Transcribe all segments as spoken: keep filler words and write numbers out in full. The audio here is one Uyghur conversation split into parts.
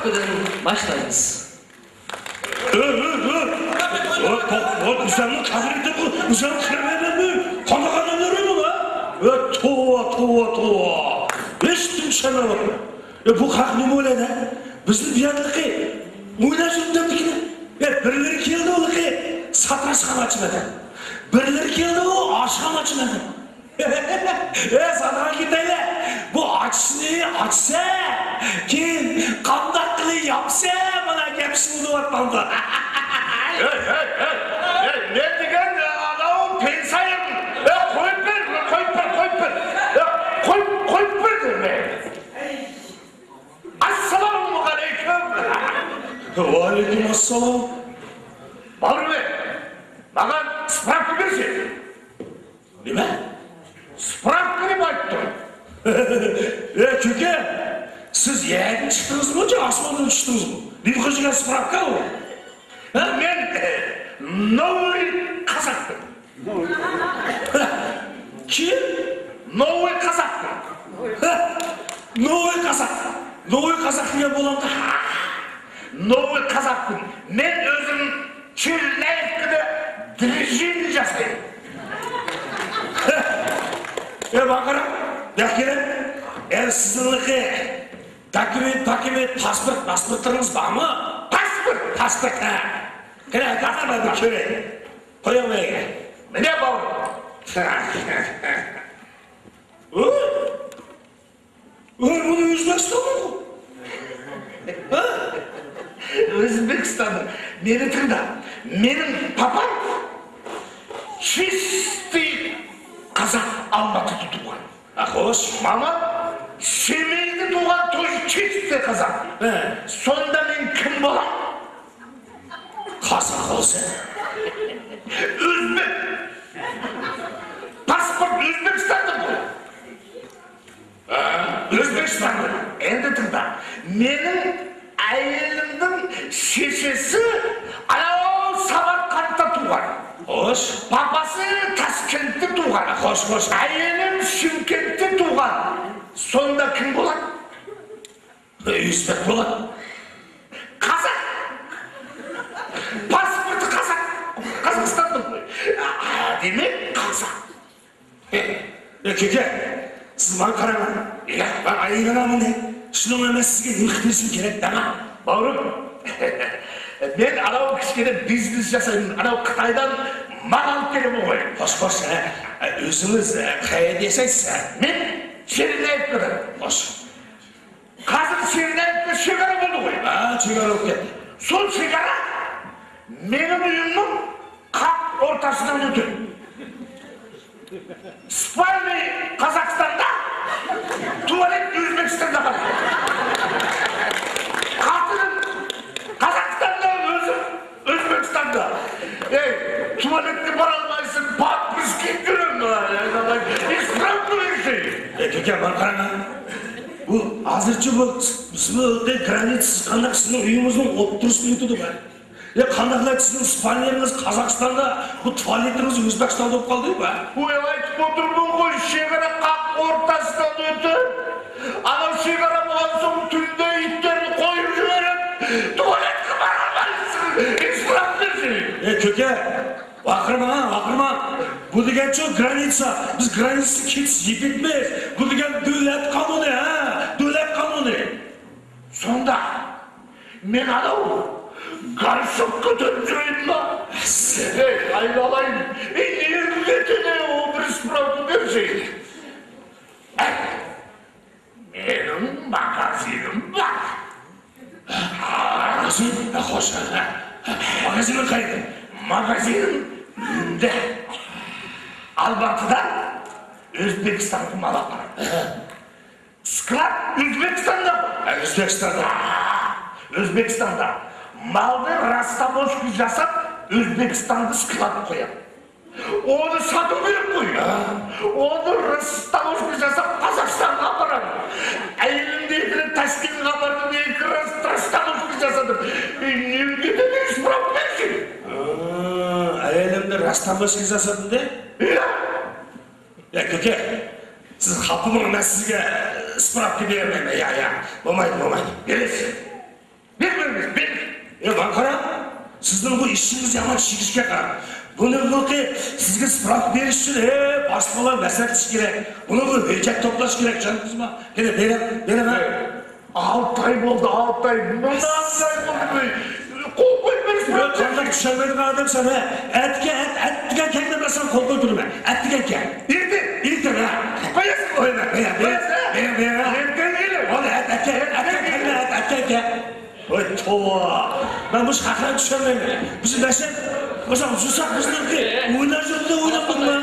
بىلەن باشلايمىز. ئۆي، ئۆي، ئۆي! ئۆي، توق-، ئۆي، ئۆزۈڭنىڭ كابىنېتى بۇ، ئۆزۈڭنىڭ كىرىۋەرمەي، قانداق ئادەملەر ئۇلار؟ ئۆي، توۋا، توۋا، توۋا! ھېچنېمە چۈشەنمەيۋاتىمەن. ئۆي، بۇ خەق نېمە ئويلايدۇ، ھە؟ بىزنى بۇ يەردىكى ئويناش ئۆتەمدىكىنى. ئۆي، بىرلىرى كېلىدۇ، ھېلىقى ساتىراشخانا ئاچىمەن دەپ. بىرلىرى كېلىدۇ، ئاشخانا ئاچىمەن دەپ. ئەي، سادىغا كېتەيلى. بۇ ئاچىشنى ئاچسا، كېيىن قانداق قىلىپ ياپسا، مانا گەپ شۇ بولۇۋاتقاندا. ھەي، ھەي، ھەي، ھەي، نېمە دېگەن ئاناۋۇ پېنسايىم؟ ئەي، قويۇپ بەر، قويۇپ بەر، قويۇپ بەر. ئەي، قويۇپ، قويۇپ بەر دېدىم. ئەسسالامۇ ئەلەيكۇم. ۋەئەلەيكۇم ئەسسالام. باغرى، ماڭا سپراۋكا بەرسەن. نېمە؟ سپراۋكا دەپ ئېيتتىم. ئەي، كۆكە، سىز يەردىن چىقتىڭىزمۇ ياكى ئاسماندىن چۈشتىڭىزمۇ؟ نېمە قىلىدىغان سپراۋكا ئۇ؟ ھە؟ مەن، ئە، نوۋۇي قازاقمەن. كىم؟ نوۋۇي قازاقمەن. ھە؟ نوۋۇي قازاق. نوۋۇي قازاق دېگەن بولامدۇ؟ نوۋۇي قازاقمەن. مەن ئۆزۈم چېرنايېۋكىدا دىۋىژنىي ياسايمەن. ئەي، ماڭا قاراڭ، بۇياققا كېلىڭ. ئەي، سىزنىڭكى دوكۇمېنت، پاكۇمېنت، پاسپورت، پاسپورتلىرىڭىز بارمۇ؟ پاسپورت! پاسپورت، ھە. قېنى، پاسپورت بىر كۆرەي. قويۇڭ مەيگە. مىنە بۇ. ئۇ؟ ئۇ، ئۇ ئۆزبېكىستانلىقمۇ؟ ھە؟ ئۆزبېكىستانلىق. مېنى تىڭلا. مېنىڭ پاپام чистый قازاق، ئالماتىدا تۇغۇلغان. ھە، خوش. ماما سېمەيدە تۇغۇلغان، тоже чистый قازاق. ھە. سوندا مەن كىم بولاي؟ قازاق بولسا. ئۆزبېك. پاسپورت ئۆزبېكىستاندا بۇ. ھە، ئۆزبېكىستاندا. ئەمدى تىڭلا. مېنىڭ ئايالىمنىڭ شېشىسى ئاناۋۇ سامارقانتتا تۇغۇلغان. خوش. پاپاسى تاشكەنتتە تۇغۇلغان. خوش، خوش. ئايالىم شىمكەنتتە تۇغۇلغان. سوندا كىم بولاي؟ ئۆزبېك بولاي. قازاق. پاسپورتى قازاق. قازاقىستاندا. ھە، دېمەك، قازاق. ئەي، كۆكە، سىز ماڭا قاراڭ. يا. ماڭا ئايرىڭا مۇنى. شۇنىڭ ئەمەس سىزگە نېمە قىلىشىم كېرەك دەڭا. باغرىم، مەن ئاناۋۇ كىچىككىنە بىزنېس ياسايمەن. ئاناۋۇ خىتايدىن مال ئېلىپ كېلىمەن غوي. خوش، خوش، ھە. ئۆزىڭىز، ئە، قەيەردە ياسايسىز، ھە؟ مەن چېرنايېۋكىدا. خوش. ھازىر چېرنايېۋكا چېگرا بولدى غوي. ھە، چېگرا بولۇپ كەتتى. شۇ چېگرا مېنىڭ ئۆيۈمنىڭ قاق ئورتاسىدىن ئۆتۈپ. سپالنىي قازاقىستاندا، تۇۋالېت ئۆزبېكىستاندا قالدى. قاتىنىم قازاقىستاندا، ئۆزۈم ئۆزبېكىستاندا. ئەي، تۇۋالېتكە بارالمايسەن، پاپىسكىي گۇلۇم. ئىسراپ قىلىشى. ئەي، كۆكە، ماڭا قاراڭ. بۇ ھازىرچە بۇ، بىز بۇ گرانىتسىز قانداق سىزنىڭ ئۆيىڭىزنىڭ ئوتتۇرىسىدا ئۆتىدۇ بۇ؟ يا قانداقلا سىزنىڭ سپالنىڭىز قازاقىستاندا، بۇ تۇالېتىڭىز ئۆزبېكىستاندا بولۇپ قالدى بۇ؟ ئۇ ئېۋاي، ئېيتىپ ئولتۇرمىدىمغۇ، شېگىرى قاق ئورتاسىدىن ئۆتۈپ، ئانا شېگىرى بولسۇن تۈندە ئىتلارنى قويۇپ يۈرۈپ، تۇالېتكە بارالمايسىز، ئىسراپ قىلىشى. ئەي، كۆكە، ۋارقىرىماڭ، ۋارقىرىماڭ. بۇ دېگەنچۇ گرانىتسا. بىز گرانىتسا كېچىسى يېپىپ كېتىمىز. بۇ دېگەن دۆلەت قانۇنى، ھە؟ دۆلەت قانۇنى. شۇنداق. مەن ئاناۋۇ گارشوكقا تۆكتۈرەيمۇ؟ ئەي، ئايلالايىن. ئەي، ئېرىڭگە تېنى ئون بىر سپراۋكا بەرسەي. ئەي، مېنىڭ ماگازىنىم بار. ماگازىن؟ خوش. ماگازىنىڭ قەيەردە؟ ماگازىن مەندە. ئالماتىدا ئۆزبېكىستانغا مال ئاپىرىمەن. سكلاد ئۆزبېكىستاندا. ھە، ئۆزبېكىستاندا. ئۆزبېكىستاندا. مالنى راستاموشكا ياساپ، ئۆزبېكىستاندا سكلادقا قويىمەن. ئۇنى ساتىۋېرىپ قوي. ھە؟ ئۇنى راستاموشكا ياساپ، قازاقىستانغا ئاپىرىمەن. ئەينىڭدىكىنى تاشكەنتكە ئاپاردىم، ئىككى راس راستاموشكا ياسىدىم. نېمە دېدى، ئىسراپ قىلىشى. ھە، ئەينىڭدە راستاموشكا ياسىدىم دە؟ يا. يا، كۆكە، سىز خاپا بولماڭ، مەن سىزگە سپراۋكا بېرەلمەيمەن. يا، يا، بولمايدۇ، بولمايدۇ. بېرىسىز. بېرىپ بېرىمىز، بېرىپ. ئە، ماڭا قاراڭ، سىزنىڭ بۇ ئىشىڭىز يامان چىگىشكە قاراڭ. بۇنى بۇلقى سىزگە سپراۋكا بېرىش ئۈچۈن، ئە، باشلىقلار مەسلىھەتلىشىش كېرەك. بۇنىڭ بۇ ھۆججەت توپلاش كېرەك، چۈشەندىڭىزمۇ؟ قېنى، بېرىڭ، بېرىڭ، ھە. ئالتە ئاي بولدى، ئالتە ئاي. مۇنداق ئالتە ئاي بولدى. قول قويۇپ بېرىش. يا، قانداق چۈشەنمەيدىغان ئادەمسەن، ھە؟ ئەتىگەن، ئەت-، ئەتىگەن كەلگىن، مەن ساڭا قول قويدۇرىمەن. ئەتىگەن كەل. ئېرتە. ئېرتە، ھە. قوياسىز، قويىمەن. بېرە، بېرە، قوياسىز، ھە؟ بېرە، بېرە. ئېرتە كەل. ئەتىگەن كەلگىن، ئەتىگەن كەل. ۋاي توۋا! مەن مۇشۇ خەقلەرنى چۈشەنمەيمەن. بىز مەسىلەن، مەسىلەن، يۈرسەك بىزنىڭكى ئوينار يېرىدە ئويناپتۇق ما؟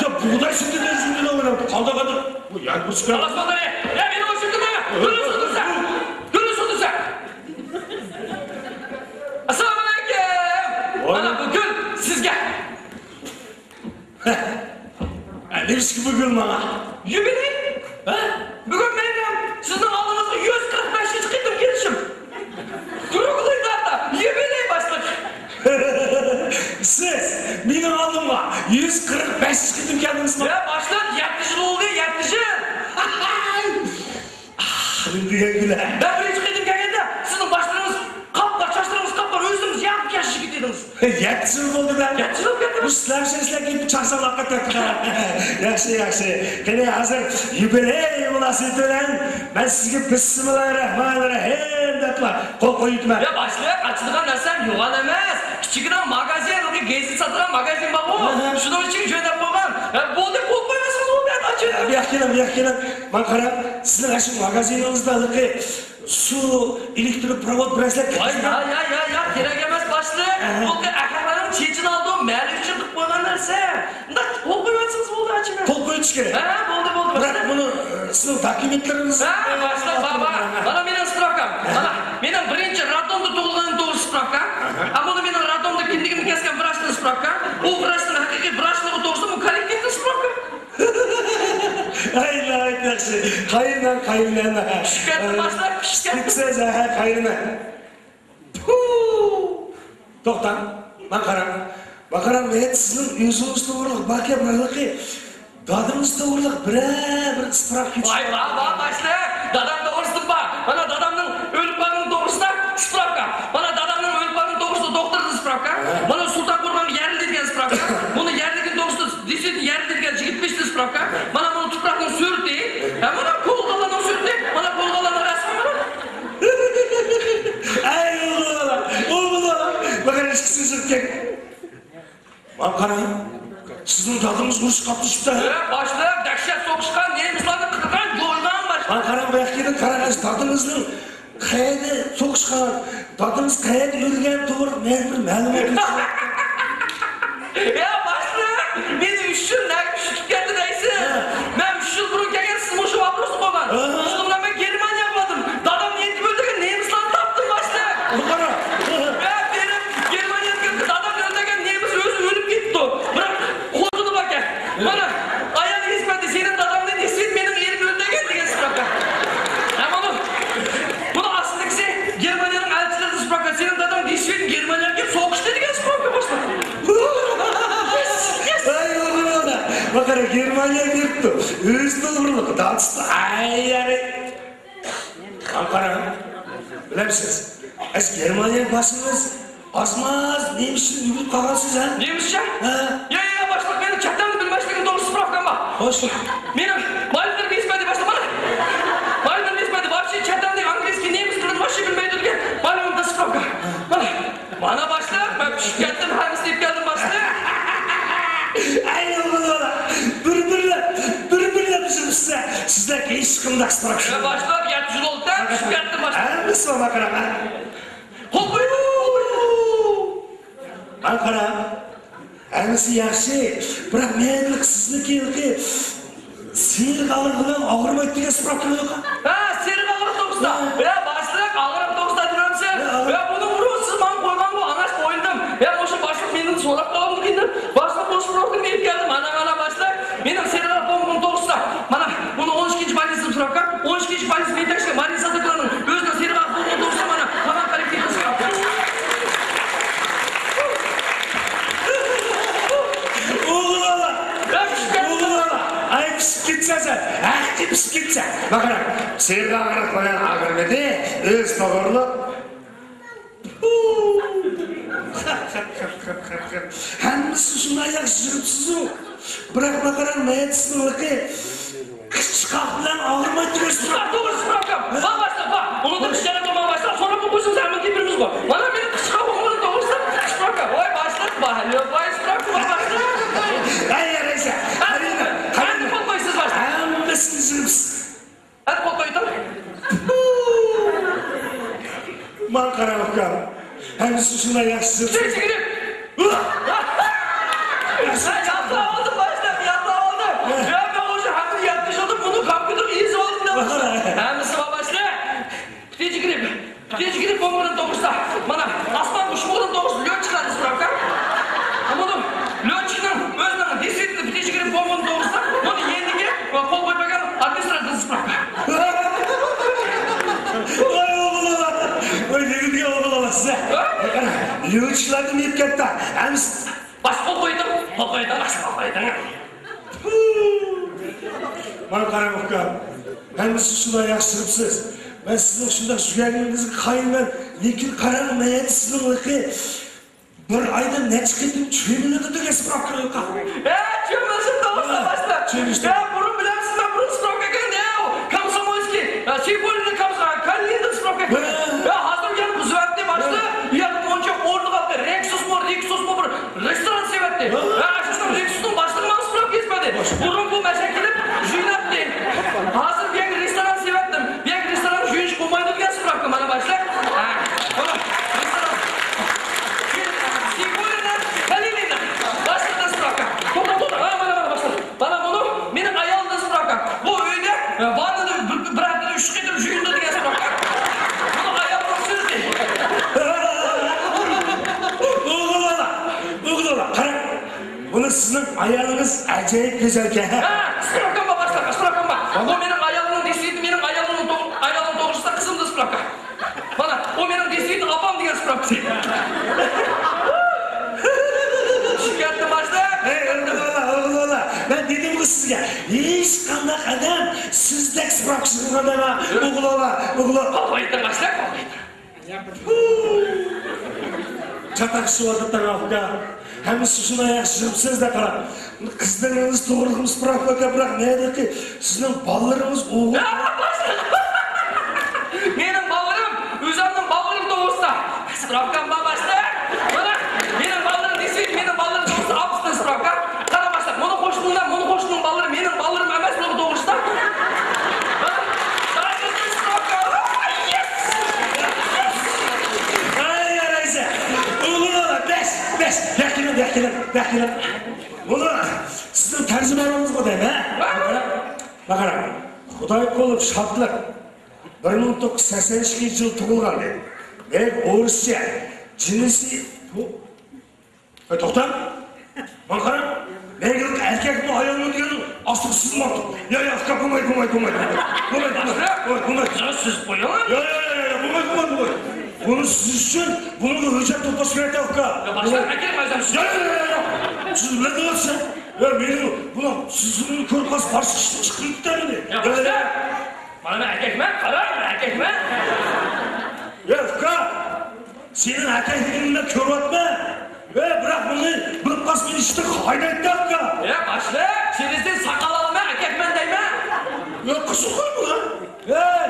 يا بۇغداي سېتىدە يېرىدە ئويناپتۇق. قانداق قانداق؟ بۇ يەنە بىر سۈپەت. يا مېنى ئوينىتىۋېتىڭ! دۇرۇس ئولتۇرسا! دۇرۇس ئولتۇرسا! ئەسسالامۇئەلەيكۇم! مانا بۇ گۈل سىزگە! ھە، نېمىشقا بۈگۈن ماڭا؟ يۇبىلېي! ھە؟ بۈگۈن مېنىڭ سىزنىڭ ئالدىڭىزغا يۈز قىرىق بەشىنچى قېتىم كېلىشىم. كروگلوي داتا، يۇبىلېي، باشلىق! سىز مېنىڭ ئالدىمغا يۈز قىرىق بەشىنچى قېتىم كەلدىڭىزمۇ؟ يا، باشلىق، يەتتە يىل بولدى، يەتتە يىل! ئاھ، نېمە دېگەن گۈلە؟ مەن بىرىنچى قېتىم كەلگەندە سىزنىڭ باشلىرىڭىز قاپقارا، چاچلىرىڭىز قاپقارا، ئۆزىڭىز ياغ ياش يىگىت ئىدىڭىز. يەتتە يىل بولدى مەن. يەتتە يىل بولۇپ كەتتى. بۇ سىلەر شۇ ئىشلەرگە چاقساڭلار قېتىپ. ياخشى، ياخشى. قېنى، ھازىر يۇبىلېي مۇناسىۋىتى بىلەن مەن سىزگە بىسمىللاھىررەھمانىررەھىم دەپلا قول قويۇۋېتىمەن. يا باشلىق، ئاچىدىغان نەرسەم يوغان ئەمەس. كىچىككىنە ماگازىن، ھېلىقى گېزىت ساتىدىغان ماگازىن بارغۇ. ئاھا. شۇنىڭ ئۈچۈن جۆدەپ قويغان. ھە، بولدى، قول قويماسىڭىز بولدى، ئاچىدىم. بۇياققا كېلىڭ، بۇياققا كېلىڭ. ماڭا قاراڭ، سىزنىڭ ئاشۇ ماگازىنىڭىزدا ھېلىقى سۇ، ئېلېكتر پىروۋود بىر نەرسىلەر ۋاي، كەتكەن. يا، يا، يا، يا، كېرەك ئەمەس باشلىق. ئەھە. بۇ ئەخمەقلەرنىڭ چېچىنى ئالدىم، مەلىك ئۈچۈن قىلىپ قويغان نەرسە. مۇنداق قول قويۇۋەتسىڭىز بولدى، ئاچىمەن. قول قويۇش كېرەك. ھە، بولدى، بولدى، بىراق باشلىق. بۇنى، ئە، سىزنىڭ دوكۇمېنتلىرىڭىز. ھە، باشلىق، بار، بار. مانا مېنىڭ سپراۋكام. ھە. مانا مېنىڭ بىرىنچى راددومدا تۇغۇلغىنىم توغرىسىدا سپراۋكا. ئەھە. ھە، بۇنى مېنىڭ راددومدا كىملىكىمنى كەسكەن ۋراچنىڭ سپراۋكا. ئۇ ۋراچنىڭ ھەقىقىي ۋراچلىقى توغرىسىدا بۇ كوللېكتىپنىڭ سپراۋكا. ئەي ناھايىتى ياخشى. قايىلمەن، قايىلمەن. چۈشۈپ كەتتىم، باشلىق، چۈشۈپ كەتتىم. چۈشۈپ كەتسىز، ھە، قايىلمەن. پۇ! توختاڭ، ماڭا قاراڭ. ماڭا قاراڭ، مەن سىزنىڭ ئۆزىڭىز توغرىلىق باركەن، مانا ھېلىقى دادىڭىز توغرىلىق بىرەر بىر ئىسپراپ كېتىش. ۋاي، بار، بار، باشلىق. دادام توغرىسىدا بار. مانا دادامنىڭ ئۆلۈپ قالغىنى توغرىسىدا ئىسپراپكا. مانا دادامنىڭ ئۆلۈپ قالغىنى توغرىسىدا دوختۇردىن ئىسپراپكا. ھە. مانا سۇلتان قورغانغا يەرلىدى دېگەن ئىسپراپكا. بۇنى يەرلىدىگىنى توغرىسىدا دېسىدىن يەرلىدى دېگەن يىگىرمە بەش سپراپكا. مانا بۇنى تۇپراقنىڭ سۈرىتى. ھە، مانا كولغانلارنىڭ سۈرىتى. مانا كولغانلارنىڭ رەسىمى مانا. ئەي، ئوغۇل بالا، ئوغۇل بالا. مانا ئىككىسى سۈرىتى. ماڭا قاراڭ، سىزنىڭ دادىڭىز ئۇرۇشقا قاتنىشىپتۇ، ھە؟ ھە، باشلىق، دەھشەت سوقۇشقان، نېمىسلارنى قىرغان، جويغان، باشلىق. ماڭا قاراڭ، بۇ ياققا كېلىڭ، قاراڭ، دادىڭىزنىڭ قەيەردە سوقۇشقان، دادىڭىز قەيەردە ئۆلگەن توغرىلىق مەن بىر مەلۇمات ئېلىشىم. يا باشلىق، مېنى ئۈچ يىل نەگە چۈشۈرۈپ كەتتى دەيسىز؟ ھە. مەن ئۈچ يىل بۇرۇن كەلگەن، سىز مۇشۇ ۋاپروسنى قويغان. ھە. شۇنىڭ بىلەن مەن گېرمانىيەگە باردىم. دادامنى ئېتىپ ئۆلتۈرگەن نېمىسلارنى تاپتىم، باشلىق. بۇ قارا. يا بېرىپ، گېرمانىيەدىكى دادامنى ئۆلتۈرگەن نېمىس ئۆزى ئۆلۈپ كېتىپتۇ. بىراق، خوتۇنى باركەن. مانا، ئايال ئېيتىپ بەردى، سېنىڭ داداڭنى دېسىدىن مېنىڭ ئېرىم ئۆلتۈرگەن دېگەن سپراپكا. ھە، مانا، بۇنىڭ ئاستىدىكىسى گېرمانىيەنىڭ ئەلچىلىرىدىن سپراپكا، سېنىڭ داداڭ دېسىدىن گېرمانىيەگە كېلىپ سوقۇشتى دېگەن سپراپكا، باشلىق. يېس، يېس. ئاي، بۇ، بۇ، بۇ. بۇ قارا، گېرمانىيەگە كېلىپتۇ. ئۆزى توغرىلىق، دادىسى، ئاي، يارى. ماڭا قاراڭ، بىلەمسىز، ئەز گېرمانىيەگە بارسىڭىز، ئازماز نېمىسچە ئۆگىنىپ قالغانسىز، ھە؟ نېمىسچە؟ ھە. يا، يا، يا، باشلىق، مېنىڭ چەت تىلنى بىلمەسلىكىم توغرىسىدا سپراپكام بار. خوش. مېنىڭ مۇئەللىملىرىم ئېيتىپ بەردى، باشلىق، مانا. مۇئەللىملىرىم ئېيتىپ بەردى، باشلىق، چەت تىلنى، ئانگلىزكىي، نېمىس تىلىنى ۋاپشې بىلمەيدۇ دېگەن. مۇئەللىمىمدە سپراپكا. مانا. مانا باشلىق، مەن چۈشۈپ كەتتىم، ھەممىسىنى ئېيتىپ كەلدىم باشلىق. ئەي ئوغۇل بالا، بىر-بىرلەپ، بىر-بىرلەپ بىزنى بىزسە، سىزلەرگە ھېچقانداق سپراپكا. يا باشلىق، يەتتە يىل بولدى، چۈشۈپ كەتتىم باشلىق. ھەممىسى ماڭا قاراڭ، ھە. قول قويۇڭ. ماڭا قاراڭ. ھەممىسى ياخشى. بىراق مەن سىزنىڭكى سېرىق ئاغرىق بىلەن ئاغرىمايدۇ دېگەن سپراپكا يوق. ھە، سېرىق ئاغرىق توغرىسىدا. ھە. يا باشلىق، ئاغرىق توغرىسىدا دېمەمسىز؟ ھە، ئاغرىق. يا بۇنى ئۇرۇق سىز ماڭا قويغانغۇ، ئاڭاش ئويلىدىم. يا مۇشۇ باشلىق مېنىڭ سوراپ قالامدىكىن دەپ، باشلىق بۇ سپراپكىنى ئېلىپ كەلدىم. مانا، مانا باشلىق، مېنىڭ سېرىق ئاغرىق توغرىسىدا. مانا، بۇنى ئون ئىككىنچى بالنىسىدا سپراپكا، ئون ئىككىنچى بالنىسى مېتەكچى مارىيە سادىقلارنىڭ ئۆزىنىڭ سېرىق ئاغرىق توغرىسىدا مانا، قالغان كوللېكتىپنىڭ سپراپكا. ئوغۇل بالا! ئوغۇل بالا! ئاي، پىشىپ كېتىسەن سەن! ھەقىقىي پىشىپ كېتىسەن! ماڭا قارا، سېرىق ئاغرىق بىلەن ئاغرىمىدى، ئۆز توغرىلىق. ھەممىسى شۇنداق ياخشى يۈرۈپسىزۇ. بىراق، ماقارا، مەيەتسىزلىقى قىچىقاق بىلەن ئاغرىماي تۇرۇش. توغرا، توغرا، سپراۋكام. بار، باشلىق، بار. ئۇنىڭدا ئىش جەريانى بار، باشلىق. سوراپ ئوقۇيسىز، ھەممىنى بېرىمىز بار. مانا مېنىڭ قىچىقاق ئوغلۇمنىڭ توغرىسىدا سپراۋكا. ۋاي، باشلىق، بار. ۋاي، سپراۋكا بار، باشلىق. ھەي، يارايسە. قەدىمە، قەدىمە. قول قويسىز، باشلىق. ھەممىسىنى يۈرۈپسىز. ھە، قول قويدۇم. ماڭا قاراڭ، ئۇكام. ھەممىسى شۇنداق ياخشى. تىنچ كىرىپ. ياتلىۋالدىم، باشلىق، ياتلىۋالدىم. يا، مەن ئۇشۇ ھەممىنى ياتلىشىۋالدىم، بۇنى كامپيۇتېرغا يېزىۋالدىم دەپ. ھەممىسى بار، باشلىق. تىنچ كىرىپ. تىنچ كىرىپ بومبىنىڭ توغرىسىدا. مانا، ئاسمان ئۇچمىغىنىڭ توغرىسىدا ليوتچىكلارنى سپراۋكا. بۇنىڭ ليوتچىكنىڭ ئۆزىنىڭ دېسىتنى، تىنچ كىرىپ بومبىنىڭ توغرىسىدا. بۇنى يېنىدىكى ۋە قول قويۇپ بەرگەن ئادمىنىستراتور سپراۋكا. ۋاي ئوغۇل بالا! ۋاي دېگۈدىگە ئوغۇل بالا سىزە! ھە؟ ليۇچىلاردىن يېپىپ كەتتى. ھەممىسى. باش قول قويدۇڭ، قول قويدۇڭ، باش قول قويدۇڭ. ماڭا قاراڭ ئۇكام، ھەممىسى شۇنداق ياخشى چىقىپسىز. مەن سىزنىڭ شۇنداق يۈرگەنلىكىڭىزگە قايىلمەن، لېكىن قاراڭ، مەن سىزنىڭ بىر ئايدا نەچچە قېتىم چۆمۈلىدۇ دېگەن سپراۋكا. ھە، چۆمۈلسۇن، توغرا، ھە، باشلىق. چۆمۈلسۇن. ھە، بۇرۇن بىلەمسىز، مەن بۇرۇن سپراۋكا كەلگەن، ھە، كومسومولسكىي، ھە، سىبۇلىنى كومسو-، ھە، كاللىنىدىن سپراۋكا كەلگەن. ھە. ھە، ھازىر يەنە بۇزۇۋەتتى، باشلىق. ھە. يەنە مۇنچە ئورنىغا رېكسۇسمۇ، رېكسۇسمۇ بىر رېستوران سېۋەتتى. ھە. ھە، ئاشۇ رېكسۇسنىڭ باشلىقى ماڭا سپراۋكا يېزىپ بەردى. باشلىق. بۇرۇن بۇ مەشەدە كېلىپ يۇيۇناتتى. ھازىر بۇ يەرگە رېستوران سېۋەتتىم. بۇ يەرگە رېستورانغا يۇيۇنۇشقا بولمايدۇ دېگەن سپراۋكا مانا، باشلىق. ھە، مانا رېستوران. سىبۇلىنى، كاللىنىنى. باشلىق، سپراۋكا. توختا، توختا. ھە، مانا، مانا، باشلىق. مانا بۇنىڭ مېنىڭ ئايالىمدىن سپراۋكا. بۇ ئۆيدە، ئە، ۋاننىدا بىر، بىر ھەپتىدە ئۈچ قېتىم يۇيۇنىدۇ دېگەن سپراۋكا. بۇنىڭ ئايالىنىڭ سۆزى. ئوغۇل بالا، ئوغۇل بالا، قاراڭ. بۇنى سىزنىڭ ئايالىڭىز ئاجايىپ گۈزەلكەن. ھە، سپراۋكام بار، باشلىق، سپراۋكام بار. بۇ مېنىڭ ئايالىمنىڭ دېسىتى، مېنىڭ ئايالىمنىڭ تو-، ئايالىمنىڭ توغرىسىدا قىزىمدىن سپراۋكا. مانا، ئۇ مېنىڭ دېسىتىم ئاپام دېگەن سپراۋكا. چۈشۈپ كەتتىم، باشلىق. ھەي، ئوغۇل بالا، ئوغۇل بالا. مەن دېدىمغۇ سىزگە، ھېچقانداق ئادەم سىزدەك سپراۋكا چىقمىغان دەيمەن. ئوغۇل بالا، ئوغۇل بالا. قول قويدۇم، باشلىق، قول قويدۇم. چاتاق ئىچىۋاتىدۇ، ئاكا. ھەممىسى شۇنداق ياخشى يۈرۈپسىز دە، قاراڭ. قىزلىرىڭىز توغرىلىقمۇ سپراۋكا ئاكا، بىراق نەدىكى سىزنىڭ بالىلىرىڭىز ئوغۇل. مېنىڭ بالىلىرىم، ئۆزۈمنىڭ بالىلىرىم توغرىسىدا سپراۋكام بار، باشلىق. مانا، مېنىڭ بالىلىرىم دېسە، مېنىڭ بالىلىرىم توغرىسىدا ئاپىسىدىن سپراۋكا. قارا، باشلىق، مانا قوشنىلار، مانا قوشنىنىڭ بالىلىرى مېنىڭ بالىلىرىم ئەمەس، بۇلار توغرىسىدا. ھە؟ دائىم سپراۋكا. يېس! يېس! ھەي، يارايسە. ئوغۇل بالا، بەس، بەس. بۇياققا كېلىڭ، بۇياققا كېلىڭ، بۇياققا كېلىڭ. بۇنى سىزنىڭ تەرجىمانىڭىزغۇ دەيمەن، ھە؟ ماقارا، ماقارا. خۇداي قۇلۇپ شادلىق. بىر مىڭ توققۇز يۈز سەكسەن ئىككىنچى يىل تۇغۇلغان دەيدۇ. مەن ئورۇسچە، جىنسى، بۇ، ئەي، توختا. ماڭا قارا. مەن ئەركەكمۇ، ئايالمۇ دېگەن ئاستىغا سىزماپتۇ. يا، يا، ئۇكا، بولماي، بولماي، بولماي. بولماي، بولماي، بولماي، بولماي. يا، سىز قويۇڭ. يا، يا، يا، يا، بولماي، بولماي، بولماي. بۇنى سىز ئۈچۈن، بۇنىڭغا ھۆججەت توپلاش كېرەك، ئۇكا. يا، باشلىق، ئەكىرىڭ، ئايزام. يا، يا، يا، يا، يا. سىز نېمە دەۋاتسىز؟ يا، مېنىڭ، بۇنىڭ سىزنى كۆرۈپ قالسا، بارسا ئىشتىن چىقىپ كېتەرمىدى. يا، يا، يا، باشلىق. يا. مانا مەن ئەركەكمەن، قاراڭ، مەن ئەركەكمەن. يا، ئۇكا، سېنىڭ ئەركەكلىكىڭنى مەن كۆرۈۋاتىمەن. يا، بىراق بۇنى بىلىپ قالسا مېنى ئىشتىن ھايدايدۇ، ئۇكا. يا، باشلىق، سېنى ساقال ئالىمەن، ئەركەكمەن دەيمەن. يا، قىزىق قوي بۇ. ھەي،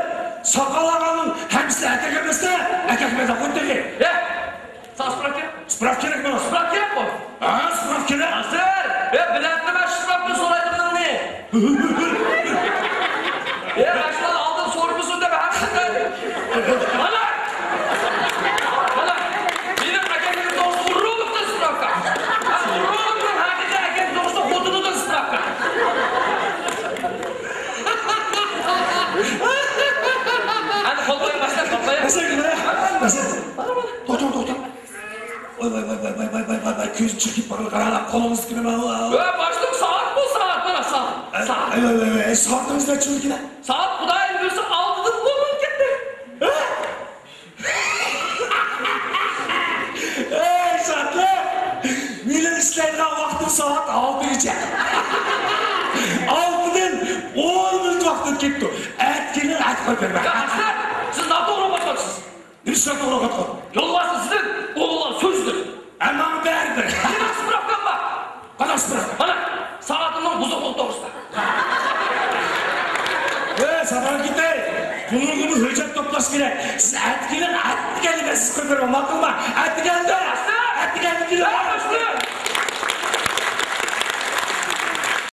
ساقال ئالغاننىڭ ھەممىسى ئەركەك ئەمەستە، ئەركەكمەن دەپ قويدى تېخى. يا، ساقال سپراۋكا. سپراۋكا كېرەك ماڭا. سپراۋكا كېرەكقۇ. ھە، سپراۋكا كېرەك. ھازىر. يا، بىلەتتىم مەن شۇ سپراۋكىنى سورايدىغىنىڭنى. يا، ماشۇلار ئالدىن سورىمىسۇن دەپ ھەقىقەتەن. مانا. مانا. مېنىڭ ئەكەمنىڭ توغرىسىدا ئۇرۇلۇپتۇ سپراۋكا. ھە، ئۇرۇلۇپتۇ، ھەقىقەتەن ئەكەم توغرىسىدا خوتۇنىدىن سپراۋكا. ئەنە قول قويۇڭ، باشلاڭ، قول قويۇڭ. توختا، توختا. ۋاي، ۋاي، ۋاي، كۆزۈم چىقىپ كېتىپ بارغان، قاراڭلار، قولىڭىزنى كىرمەڭ. ۋە باشلىق، سائەت بۇ، سائەت، مانا سائەت. سائەت. ۋاي، ۋاي، ۋاي، ۋاي، سائىتىڭىز نەچچە بولىدىكىن؟ سائەت خۇدايىم بۇيرۇسا ئالتىدىن ئون مىنۇت كەتتى. ھە؟ ئەي، سائەتلەر! مېنىڭ ئىشلەيدىغان ۋاقتىم سائەت ئالتىگىچە. ئالتىدىن ئون مىنۇت ۋاقىت ئۆتۈپ كېتىپتۇ. ئەتىگىنى ئەتە قويۇپ بېرىمەن. يا، باشلىق، سىز ناتوغرا ئوقۇۋاتقانسىز. نېمە ئىشلەپ توغرا قاتقان؟ يولۋاس سىزدىن، ئوغۇللار سۆزدىن. ماڭا بەرىبىر. مېنىڭ سپراۋكام بار. قانداق سپراۋكا؟ مانا، سائىتىمنىڭ بۇزۇقلۇقى توغرىسىدا. ئەي، ساپان كېتەي. بۇنىڭغىمۇ ھۆججەت توپلاش كېرەك. سىز ئەتە كېلىڭ، ئەتىگەندە مەن سىزگە قويۇپ بېرىمەن، ماقۇلمۇ؟ ئەتىگەندە! ئەتىگەندە كېلىڭ!